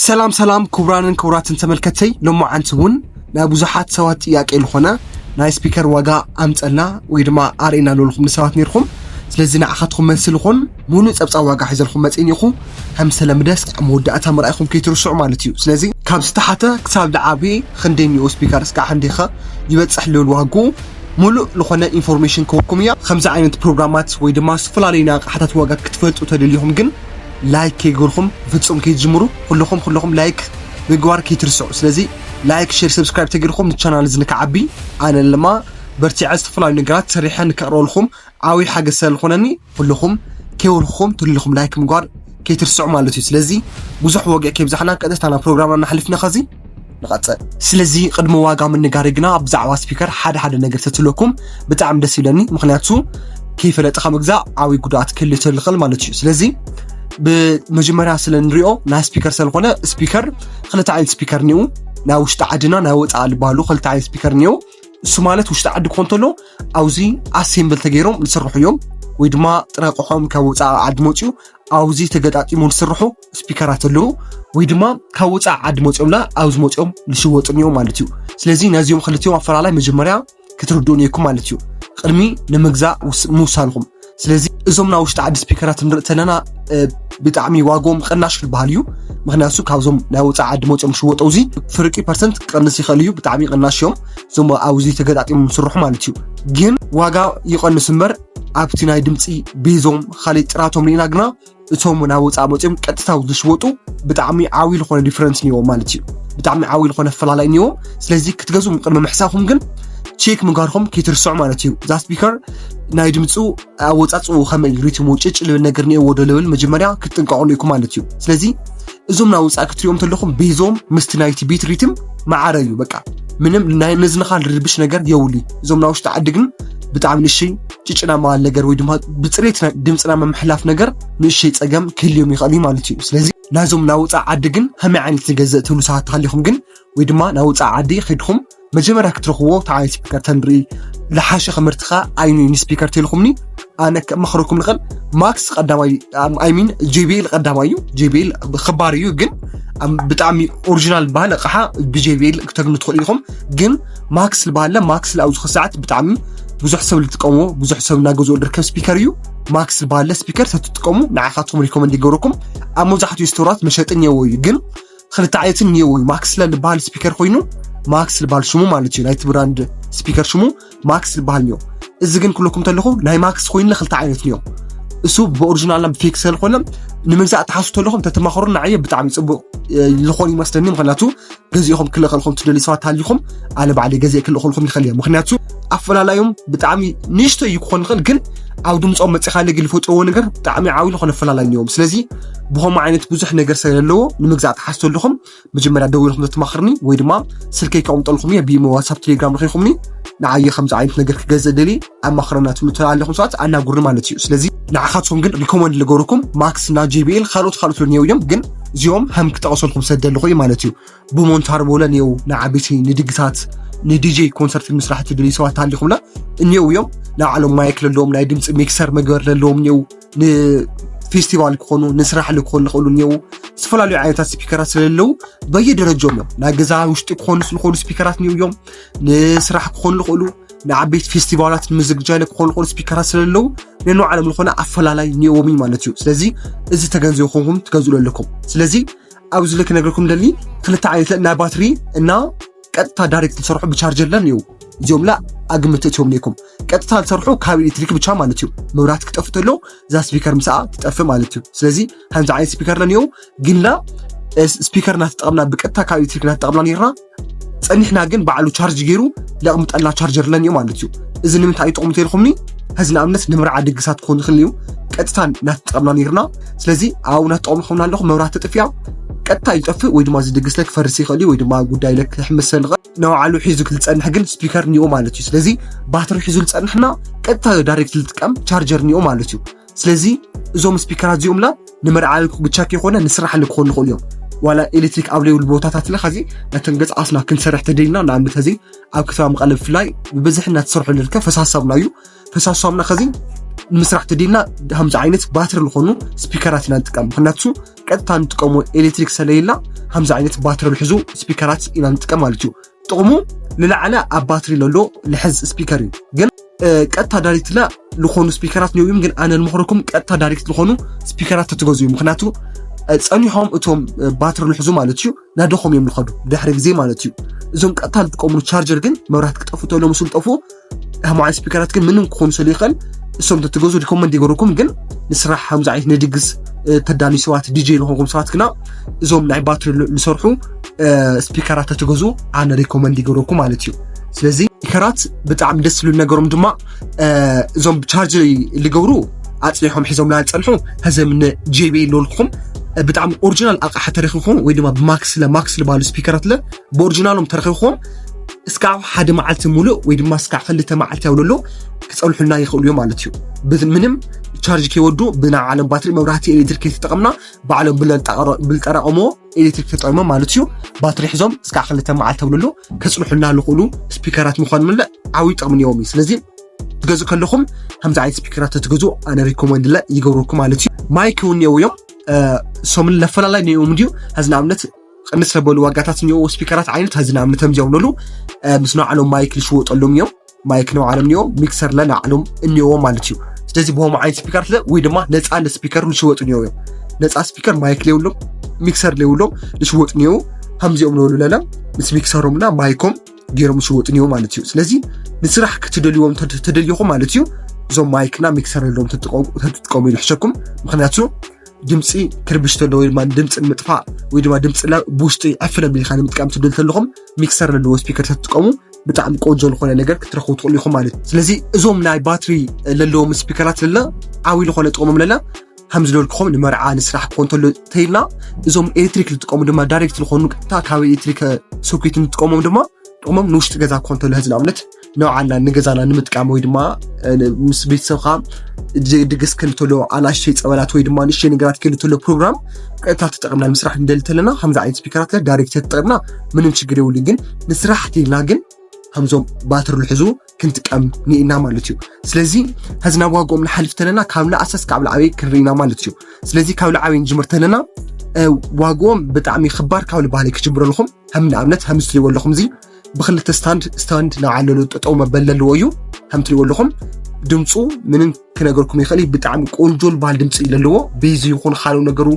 ሰላም ሰላም ክቡራንን ክቡራትን ተመልከተይ፣ ሎማዓንቲ እውን ናይ ብዙሓት ሰባት ጥያቄ ዝኾነ ናይ ስፒከር ዋጋ ኣምፀልና ወይ ድማ ኣርእና ልበልኩም ንሰባት ነይርኩም። ስለዚ ንዓኻትኩም መልሲ ልኾን ሙሉእ ፀብፃብ ዋጋ ሒዘልኩም መፅእን ኢኹ። ከም ዝተለምደ እስካዕ መወዳእታ ምርኣይኩም ከይትርስዑ ማለት እዩ። ስለዚ ካብ ዝተሓተ ክሳብ ዝዓቢ ክንደይ እኒኦ ስፒከር እስካዕ ክንደይኸ ይበፅሕ ልብል ዋግኡ ሙሉእ ልኾነ ኢንፎርሜሽን ክወኩም እያ። ከምዚ ዓይነት ፕሮግራማት ወይ ድማ ዝተፈላለዩ ናይ ኣቕሓታት ዋጋ ክትፈልጡ ተደሊኹም ግን ላይክ ከይገርኩም ፍጹም ከይትጅምሩ። ኩልኹም ኩልኹም ላይክ ምግባር ከይትርስዑ። ስለዚ ላይክ፣ ሼር፣ ሰብስክራይብ ተገርኩም ንቻናል እዚ ንክዓቢ ኣነ ድማ በርቲዐ ዝተፈላለዩ ነገራት ሰሪሐ ንከቕርበልኩም ዓብይ ሓገዝ ስለዝኾነኒ ኩልኹም ከይወልኹም ትልኹም ላይክ ምግባር ከይትርስዑ ማለት እዩ። ስለዚ ብዙሕ ወግዒ ከይብዛሕና ቀጥታ ናብ ፕሮግራምና እናሕልፍና ኸዚ ንቐጽል። ስለዚ ቅድሚ ዋጋ ምንጋር ግና ብዛዕባ ስፒከር ሓደ ሓደ ነገር ተትለኩም ብጣዕሚ ደስ ይብለኒ። ምክንያቱ ከይፈለጥኻ ምግዛእ ዓብይ ጉድኣት ክህልዮ ይኽእል ማለት እዩ። ስለዚ ብመጀመርያ ስለ ንሪኦ ናይ ስፒከር ስለዝኾነ ስፒከር ክልተ ዓይነት ስፒከር እኒኡ ናይ ውሽጢ ዓድና ናይ ወፃኢ ዝበሃሉ ክልተ ዓይነት ስፒከር እኒኡ። እሱ ማለት ውሽጢ ዓዲ ክኾን ተሎ ኣብዚ ኣሴምብል ተገይሮም ዝስርሑ እዮም ወይ ድማ ጥረ ኣቕሖም ካብ ወፃኢ ዓዲ መፅኡ ኣብዚ ተገጣጢሙ ዝስርሑ ስፒከራት ኣለዉ ወይ ድማ ካብ ወፃኢ ዓዲ መፅኦምና ኣብዚ መፅኦም ዝሽወጡ እዮም ማለት እዩ። ስለዚ ነዚኦም ክልቲኦም ኣፈላላይ መጀመርያ ክትርድኡ ነይኩም ማለት እዩ ቅድሚ ንምግዛእ ውስ- ምውሳንኩም። ስለዚ እዞም ናይ ውሽጢ ዓዲ ስፒከራት ንርኢ ተለና ብጣዕሚ ዋጎም ቅናሽ ክበሃል እዩ። ምክንያቱ ካብዞም ናይ ወፃኢ ዓዲ መፅኦም ዝሽወጡ እዚ ፍርቂ ፐርሰንት ክቀንስ ይኽእል እዩ። ብጣዕሚ ቅናሽ እዮም እዞም ኣብዚ ተገጣጢሞም ዝስርሑ ማለት እዩ። ግን ዋጋ ይቐንስ እምበር ኣብቲ ናይ ድምፂ ቤዞም ካልእ ጥራቶም ርኢና ግና እቶም ናብ ወፃኢ መፅኦም ቀጥታ ዝሽወጡ ብጣዕሚ ዓብይ ዝኾነ ዲፍረንስ እኒዎም ማለት እዩ። ብጣዕሚ ዓብይ ዝኾነ ኣፈላላይ እኒዎም። ስለዚ ክትገዝኡ ቅድሚ ምሕሳብኩም ግን ቼክ ምግባርኩም ከይትርስዑ ማለት እዩ። እዛ ስፒከር ናይ ድምፁ ኣወፃፅኡ ከመይ ሪትሙ ጭጭ ልብል ነገር እኒኦዎ ዶ ልብል መጀመርያ ክትጥንቀቑሉ ኢኩም ማለት እዩ። ስለዚ እዞም ናብ ወፃኢ ክትሪኦም ተለኹም ቤዞም ምስቲ ናይቲ ቢት ሪትም ማዕረ እዩ። በቃ ምንም ናይ ነዝንኻ ዝርብሽ ነገር የውሉ። እዞም ናብ ውሽጢ ዓዲ ግን ብጣዕሚ ንእሽተይ ጭጭና መባል ነገር ወይ ድማ ብፅሬት ናይ ድምፅና ምምሕላፍ ነገር ንእሽተይ ፀገም ክህልዮም ይኽእል እዩ ማለት እዩ። ስለዚ ናዞም ናብ ወፃኢ ዓዲ ግን ከመይ ዓይነት ንገዝእ ትብሉ ሰባት ተሃሊኹም ግን ወይ ድማ ናብ ወፃኢ ዓዲ ከይድኩም መጀመርያ ክትረኽብዎ እንታይ ዓይነት ስፒከር ተንርኢ ዝሓሸ ክምርትኻ ኣይኑ እዩ ስፒከር ተልኩምኒ ኣነ ከመኽረኩም ንኽእል ማክስ ቀዳማይ ኣይሚን ጄቢኤል ቀዳማይ እዩ። ጄቢኤል ክባር እዩ ግን ኣብ ብጣዕሚ ኦሪጂናል ዝበሃል ኣቕሓ ብጄቢኤል ክተግኑ ትኽእሉ ኢኹም። ግን ማክስ ዝበሃለ ማክስ ኣብዚ ሰዓት ብጣዕሚ ብዙሕ ሰብ ዝጥቀምዎ ብዙሕ ሰብ እናገዝኦ ዝርከብ ስፒከር እዩ። ማክስ ዝበሃለ ስፒከር ተትጥቀሙ ንዓኻትኩም ሪኮመንድ ይገብረኩም። ኣብ መብዛሕትኡ ስቶራት መሸጢ እኒኦዎ እዩ ግን ክልተ ዓይነት እኒኦዎ እዩ። ማክስ ዝበሃል ስፒከር ኮይኑ ማክስ ዝበሃል ሽሙ ማለት እዩ ናይቲ ብራንድ ስፒከር ሽሙ ማክስ ዝበሃል እኒኦ። እዚ ግን ክብለኩም ተለኹ ናይ ማክስ ኮይኑ ክልተ ዓይነት እኒኦ። እሱ ብኦሪጂናልና ብፌክ ስለዝኾነ ንምግዛእ ትሓስቡ ተለኹም ተተማኸሩ ንዓየ ብጣዕሚ ፅቡቅ ዝኾን ይመስለኒ። ምክንያቱ ገዚእኹም ክልእኸልኩም ትደልዩ ሰባት ሃሊኹም ኣነ ባዕለይ ገዚእ ክልእኸልኩም ይኽእል እየ። ምክንያቱ ኣፈላላዮም ብጣዕሚ ንእሽቶ እዩ ክኾን ይኽእል ግን ኣብ ድምፆም መፂኻ ለግል ዝፈጥርዎ ነገር ብጣዕሚ ዓብይ ዝኾነ ኣፈላላይ እኒኦም። ስለዚ ብኸምኡ ዓይነት ብዙሕ ነገር ስለለዎ ንምግዛእ ትሓስቡ ኣለኹም መጀመርያ ደዊልኩም ተተማኽርኒ ወይ ድማ ስልከይ ከቕምጠልኩም እየ ብኢሞ ዋትሳፕ ቴሌግራም ረኺኹምኒ ንዓየ ከምዚ ዓይነት ነገር ክገዝእ ደሊ ኣማኽረና ትብሉ ተላለኹም ሰባት ኣናጉርኒ ማለት እዩ። ስለዚ ንዓኻትኩም ግን ሪኮመንድ ልገብረኩም ማክስ እና ጄቢኤል ካልኦት ካልኦት ልንየው እዮም ግን እዚኦም ከም ክጠቐሰልኩም ሰደልኹ እዩ ማለት እዩ። ብሞንታርቦ ለንየው ንዓበይቲ ንድግሳት ንዲጄ ኮንሰርት ምስራሕ ትደልዩ ሰባት ተሃሊኹምና እኒው እዮም። ንባዕሎም ማይክ ለለዎም ናይ ድምፂ ሚክሰር መግበር ለለዎም እኒው ንፌስቲቫል ክኾኑ ንስራሕ ክኾኑ ዝኽእሉ እኒው ዝተፈላለዩ ዓይነታት ስፒከራት ስለለዉ በየደረጃኦም እዮም ናይ ገዛ ውሽጢ ክኾኑ ዝኽእሉ ስፒከራት እኒው እዮም። ንስራሕ ክኾኑ ዝኽእሉ ንዓበይቲ ፌስቲቫላት ንምዝግጃ ኢለ ክኾኑ ዝኽእሉ ስፒከራት ስለለዉ ነንባዕሎም ዝኾነ ኣፈላላይ እኒኦዎም እዩ ማለት እዩ። ስለዚ እዚ ተገንዚብኩም ትገዝኡ ኣለኩም። ስለዚ ኣብዚ ልክ ክነግረኩም ደሊ ክልተ ዓይነት ናይ ባትሪ እና ቀጥታ ዳይሬክት ዝሰርሑ ብቻርጀር ለን እዩ። እዚኦም ላ ኣግምት እትዮም ነይኩም ቀጥታ ዝሰርሑ ካብ ኤሌክትሪክ ብቻ ማለት እዩ። መብራት ክጠፍ ተሎ እዛ ስፒከር ምስኣ ትጠፍ ማለት እዩ። ስለዚ ከምዚ ዓይነት ስፒከር ለን እዩ ግን ላ ስፒከር እናተጠቐምና ብቀጥታ ካብ ኤሌክትሪክ እናተጠቐምና ነይርና ጸኒሕና ግን ባዕሉ ቻርጅ ገይሩ ለቕምጠልና ቻርጀር ለን እዩ ማለት እዩ። እዚ ንምንታይ ይጠቕሙ ተልኩምኒ ሕዚ ንኣብነት ንምርዓ ድግሳት ክኾን ይኽእል እዩ ቀጥታ እናተጠቐምና ነይርና። ስለዚ ኣብኡ እናተጠቐምኩምና ኣለኹ መብራት ተጥፊያ ቀጥታ ይጠፍእ ወይ ድማ እዚ ድግስ ለ ክፈርስ ይኽእል እዩ ወይ ድማ ጉዳይ ለ ክሕምስ ንባዕሉ ሒዙ ክዝፀንሕ ግን ስፒከር እኒኦ ማለት እዩ። ስለዚ ባትሪ ሒዙ ዝፀንሕና ቀጥታ ዳይሬክት ዝጥቀም ቻርጀር እኒኦ ማለት እዩ። ስለዚ እዞም ስፒከራት እዚኦም ላ ንምርዓ ብቻ ከይኮነ ንስራሕ ክኾኑ ይኽእሉ እዮም። ዋላ ኤሌክትሪክ ኣብ ዘይብሉ ቦታታት ለ ኸዚ ነተን ገጽ ኣስና ክንሰርሕ ተደሊና ንኣብነት ኸዚ ኣብ ከተማ መቐለ ብፍላይ ብብዝሒ እናተሰርሑ ንርከብ ፈሳሲ ሳሙና እዩ። ፈሳሲ ሳሙና ኸዚ ንምስራሕ ተደልና ከምዚ ዓይነት ባትሪ ዝኾኑ ስፒከራት ኢና ንጥቀም። ምክንያቱ ቀጥታ ንጥቀሞ ኤሌክትሪክ ስለሌላ ከምዚ ዓይነት ባትሪ ዝሕዙ ስፒከራት ኢና ንጥቀም ማለት እዩ። ጥቕሙ ልላዕለ ኣብ ባትሪ ለሎ ልሕዝ ስፒከር እዩ። ግን ቀጥታ ዳይሬክት ላ ዝኾኑ ስፒከራት ኒው እዮም። ግን ኣነ ልመኽረኩም ቀጥታ ዳይሬክት ዝኾኑ ስፒከራት ተትገዙ እዩ። ምክንያቱ ጸኒሖም እቶም ባትሪ ልሕዙ ማለት እዩ ናደኾም እዮም ልኸዱ ድሕሪ ግዜ ማለት እዩ። እዞም ቀጥታ ልጥቀምሉ ቻርጀር ግን መብራት ክጠፉ ተሎ ምስሉ ጠፉ። ሃማዓይ ስፒከራት ግን ምንም ክኾኑ ስለ ይኽእል እሶም ተትገዙ ሪኮመንድ ይገረኩም። ግን ንስራሕ ከምዚ ዓይነት ንድግስ ተዳልዩ ሰባት ዲጄ ዝኾንኩም ሰባት ግና እዞም ናይ ባትሪ ዝሰርሑ ስፒከራት ተትገዙ ኣነ ሪኮመንድ ይገረኩም ማለት እዩ። ስለዚ ስፒከራት ብጣዕሚ ደስ ዝብሉ ነገሮም ድማ እዞም ቻርጅ ልገብሩ ኣፅኒሖም ሒዞም ላልፀንሑ ሀዘም ን ጄቢ ልልኩም ብጣዕሚ ኦሪጂናል ኣቕሓ ተረኺብኩም ወይ ድማ ብማክስ ለ ማክስ ዝበሃሉ ስፒከራት ለ ብኦሪጂናሎም ተረኺብኩም እስካብ ሓደ መዓልቲ ሙሉእ ወይ ድማ እስካብ ክልተ መዓልቲ ኣውለሎ ክፀንሑልና ይኽእሉ እዮም ማለት እዩ። ምንም ቻርጅ ከይወዱ ብናይ ዓለም ባትሪ መብራህቲ ኤሌክትሪክ ከይተጠቐምና ባዕሎም ብልጠረቐሞ ኤሌክትሪክ ተጠቂሞም ማለት እዩ ባትሪ ሒዞም እስካብ ክልተ መዓልቲ ኣውለሎ ከፅንሑልና ልኽእሉ ስፒከራት ምዃን ምለ ዓብዪ ጥቕሚ ነዎም እዩ። ስለዚ ትገዙ ከለኹም ከምዚ ዓይነት ስፒከራት ተትገዙ ኣነ ሪኮመንድ ለ ይገብረኩም ማለት እዩ። ማይክ እውን ነው እዮም ሶምን ለፈላላይ ነዎም ድዩ ሀዚ ንኣብነት ቅንስ ለበሉ ዋጋታት እኒኦ ስፒከራት ዓይነት ሀዚ ንኣብነት ከምዚኦም ነሉ ምስ ንባዕሎም ማይክ ልሽወጠሎም እዮም። ማይክ ንባዕሎም እኒኦ ሚክሰር ለ ንባዕሎም እኒኦ ማለት እዩ። ስለዚ ብሆም ዓይነት ስፒከር ለ ወይ ድማ ነፃ ስፒከር ልሽወጡ እኒኦ እዮም። ነፃ ስፒከር ማይክ ለይብሎም ሚክሰር ለይብሎም ልሽወጡ እኒኦ ከምዚኦም ነሉ ለለ ምስ ሚክሰሮም ና ማይኮም ገይሮም ዝሽወጡ እኒኦ ማለት እዩ። ስለዚ ንስራሕ ክትደልዎም ተደልይኹም ማለት እዩ እዞም ማይክና ሚክሰር ለዎም ተትጥቀሙ ይልሕሸኩም። ምክንያቱ ድምፂ ክርብሽ ተሎ ወይ ድማ ድምፂ ንምጥፋእ ወይ ድማ ድምፂ ብውሽጢ ዕፍን ኣቢልካ ንምጥቃም ትደል ተለኹም ሚክሰር ለለዎ ስፒከር ተትጥቀሙ ብጣዕሚ ቆንጆ ዝኾነ ነገር ክትረኽቡ ትኽእሉ ኢኹም ማለት እዩ። ስለዚ እዞም ናይ ባትሪ ለለዎም ስፒከራት ለለ ዓብዪ ዝኾነ ጥቕሞም ለለ ከም ዝደልኩኹም ንመርዓ ንስራሕ ክኾን ተሎ ተይልና እዞም ኤሌክትሪክ ዝጥቀሙ ድማ ዳይሬክት ዝኾኑ ቀጥታ ካብ ኤሌክትሪክ ሶኬት ንጥቀሞም ድማ ጥቕሞም ንውሽጢ ገዛ ክኾን ተሎ ህዚ ንኣብነት ንባዕልና ንገዛና ንምጥቃም ወይ ድማ ምስ ቤተሰብካ ድግስ ክህሉ ተሎ ኣናእሽተይ ፀበላት ወይ ድማ ንእሽተይ ነገራት ክህሉ ተሎ ፕሮግራም ቀጥታ ተጠቕምና ንምስራሕ ንደሊ ተለና ከምዚ ዓይነት ስፒከራት ዳይሬክት ተጠቕምና ምንም ችግር የብሉን። ግን ንስራሕ ተይልና ግን ከምዞም ባትሪ ልሕዙ ክንጥቀም ንኢና ማለት እዩ። ስለዚ ሀዚ ናብ ዋግኦም ንሓልፍ ተለና ካብ ንኣሰስ ካብ ላዕበይ ክንርኢና ማለት እዩ። ስለዚ ካብ ላዕበይ ንጅምር ተለና ዋግኦም ብጣዕሚ ክባር ካብ ልባህለይ ክጅምረልኹም ከም ንኣብነት ከም ትሪእዎ ኣለኹም እዚ ብክልተ ስታንድ ስታንድ ንዓለሉ ጠጠው መበል ዘለዎ እዩ። ከም ትሪእዎ ኣለኹም ድምፁ ምንም ክነገርኩም ይኽእል ብጣዕሚ ቆንጆ ልባል ድምፂ እዩ ዘለዎ። ቤዚ ይኹን ካልእ ነገሩ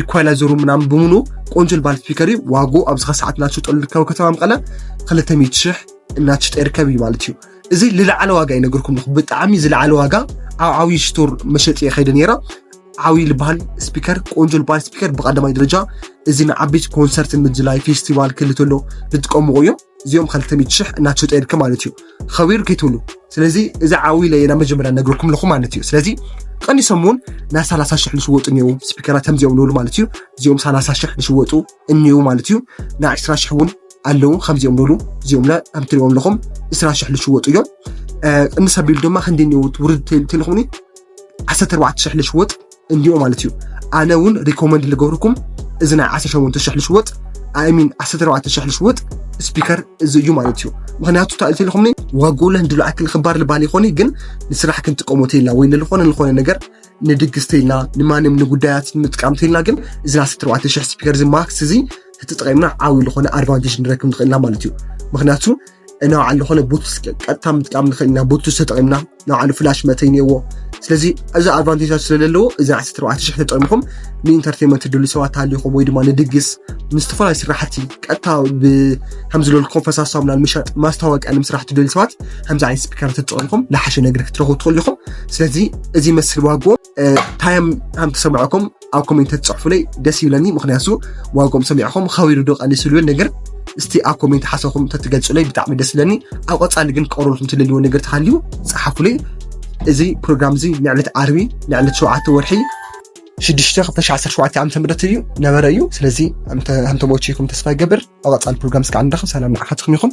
ኢኳላይዘሩ ምናምን ብምኑ ቆንጆ ልባል ስፒከር እዩ። ዋጉ ኣብዚ ሰዓት እናተሸጠሉ ልርከብ ከተማ መቐለ ክልተ ሚእቲ ሽሕ እናተሸጠ ይርከብ እዩ ማለት እዩ። እዚ ልላዕለ ዋጋ ይነግርኩም ኣለኹ ብጣዕሚ ዝለዓለ ዋጋ ኣብ ዓብዪ ስቶር መሸጢ ከይደ ነይራ። ዓብዪ ልበሃል ስፒከር ቆንጆ ልበሃል ስፒከር ብቀዳማይ ደረጃ እዚ ንዓበይቲ ኮንሰርት ምድላይ ፌስቲቫል ክልተሎ ዝጥቀምዎ እዮም። እዚኦም ክልተ ሚእቲ ሽሕ እናተሸጠ ይርከብ ማለት እዩ። ኸቢሩ ከይትብሉ ስለዚ እዚ ዓብዪ ለየ ናብ መጀመርያ ነግርኩም ኣለኹ ማለት እዩ። ስለዚ ቀኒሶም እውን ናይ ሰላሳ ሽሕ ዝሽወጡ እኒው ስፒከራት ከምዚኦም ንብሉ ማለት እዩ። እዚኦም ሰላሳ ሽሕ ዝሽወጡ እኒው ማለት እዩ። ናይ ዕስራ ሽሕ እውን ኣለዉ ከምዚኦም ንብሉ እዚኦም ለ ከም ትሪኦም ኣለኹም ዕስራ ሽሕ ዝሽወጡ እዮም። ቅንስ ኣቢሉ ድማ ክንዲ እኒው ውርድ ተልኹምኒ ዓሰርተ ኣርባዕተ ሽሕ ዝሽወጥ እንዲኦ ማለት እዩ። ኣነ እውን ሪኮመንድ ልገብርኩም እዚ ናይ ዓሰርተ ሸሞንተ ሽሕ ልሽወጥ ኣሚን ዓሰርተ ኣርባዕተ ሽሕ ልሽወጥ ስፒከር እዚ እዩ ማለት እዩ። ምክንያቱ ታልቲ ልኹምኒ ዋጎለ እንድሉ ኣክል ክባር ልባል ይኾኒ ግን ንስራሕ ክንጥቀሞ ተይልና ወይ ልኾነ ልኾነ ነገር ንድግስ ተይልና ንማንም ንጉዳያት ንምጥቃም ተይልና ግን እዚ ዓሰርተ ኣርባዕተ ሽሕ ስፒከር እዚ ማክስ እዚ ተጠቂምና ዓብዪ ልኾነ ኣድቫንቴጅ ንረክብ ንኽእልና ማለት እዩ። ምክንያቱ ንባዕሉ ዝኾነ ቡቱስ ቀጥታ ምጥቃም ንኽእል ኢና። ቡቱስ ተጠቒምና ንባዕሉ ፍላሽ መተይ እኒአዎ። ስለዚ እዚ ኣድቫንቴጃት ስለዘለዎ እዚ ዓሰርተ ኣርባዕተ ሽሕ ተጠቒምኩም ንኢንተርቴንመንት ትደልዩ ሰባት ተሃሊኹም ወይ ድማ ንድግስ ንዝተፈላለዩ ስራሕቲ ቀጥታ ከም ዝበልኩም ፈሳሲ ሳሙና ንምሻጥ ማስታወቂያ ንምስራሕ ትደልዩ ሰባት ከምዚ ዓይነት ስፒከር ተጠቒምኩም ዝሓሸ ነገር ክትረኽቡ ትኽእሉ ኢኹም። ስለዚ እዚ ይመስል ዋግኦም። እንታይ ከም ተሰምዐኩም ኣብ ኮሜንት ተትፅሕፉለይ ደስ ይብለኒ። ምክንያቱ ዋግኦም ሰሚዕኹም ኸቢሩ ዶ ቀኒሱ ዝብል ነገር እስቲ ኣብ ኮሜንት ሓሳብኩም ተትገልፁለይ ብጣዕሚ ደስ ይብለኒ። ኣብ ቀፃሊ ግን ክቀርበልኩም ትደልይዎ ነገር ተሃልዩ ፀሓፉለይ። እዚ ፕሮግራም እዚ ንዕለት ዓርቢ ንዕለት ሸውዓተ ወርሒ ሽዱሽተ ክልተ ሺሕ ዓሰርተ ሸውዓተ ዓመተ ምህረት እዩ ነበረ እዩ። ስለዚ ከም ተመችይኩም ተስፋ ይገብር። ኣብ ቀፃሊ ፕሮግራም እስካዕ ንራኸብ። ሰላም ንዓኻትኩም ይኹን።